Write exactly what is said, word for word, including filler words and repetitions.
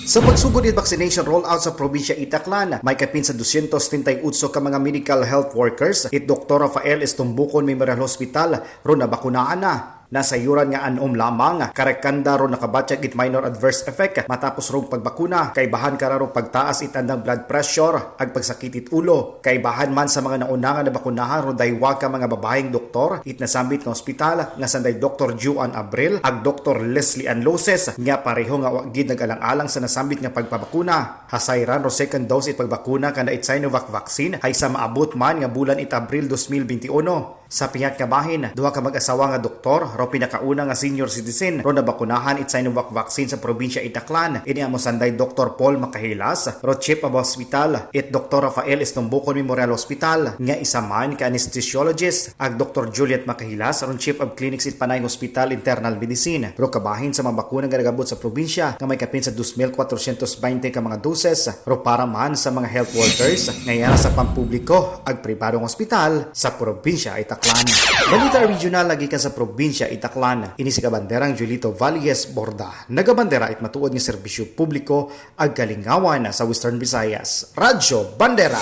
Sa pagsugod it vaccination rollout sa probinsya it Aklan, may kapin sa dosyentos treinta y ocho ka mga medical health workers it Doktor Rafael Estumbukon Memorial Hospital ron nabakunahan na. Nasayuran nga an-om lamang karekanda ron nakabatyag it minor adverse effect matapos rong pagbakuna, kaibahan kararo pagtaas it andang blood pressure, ag pagsakit it ulo. Kaibahan man sa mga nauna nga nabakunahan ron daywa ka mga babayeng doktor it nasambit nga ospital nga sanday Doktor Juan Abril ag Doktor Leslie Ann Loses nga pareho nga wa gid nag-alang-alang sa nasambit nga pagpabakuna. Hasayran ro second dose it pagbakuna kanda it Sinovac vaccine hay sa maabot man nga bulan it Abril dos mil benti uno. Sa pihak nga bahin, duha ka mag-asawa nga doktor ro pinakauna nga senior citizen ro nabakunahan it Sinovac vaccine sa probinsya it Aklan. Ini amo sanday Doktor Paul Makahilas ro Chief of Hospital it Doktor Rafael Estumbukon Memorial Hospital nga isa man ka anesthesiologist, ag Doktor Juliet Makahilas ron Chief of Clinics it Panay Hospital Internal Medicine. Ro kabahin sa mga bakuna nga nagabot sa probinsya nga may kapin sa dos mil kwatrosyentos baynte ka mga doses, ro para man sa mga health workers nga yara sa pampubliko ag pribadong ospital sa probinsya it Aklan. Balita regional nga gikan sa probinsya it Aklan. Ini si Kabanderang Julito Valles Borda. Nagabandera it matuod nga serbisyo publiko ag kalingawan sa Western Visayas. Radyo Bandera.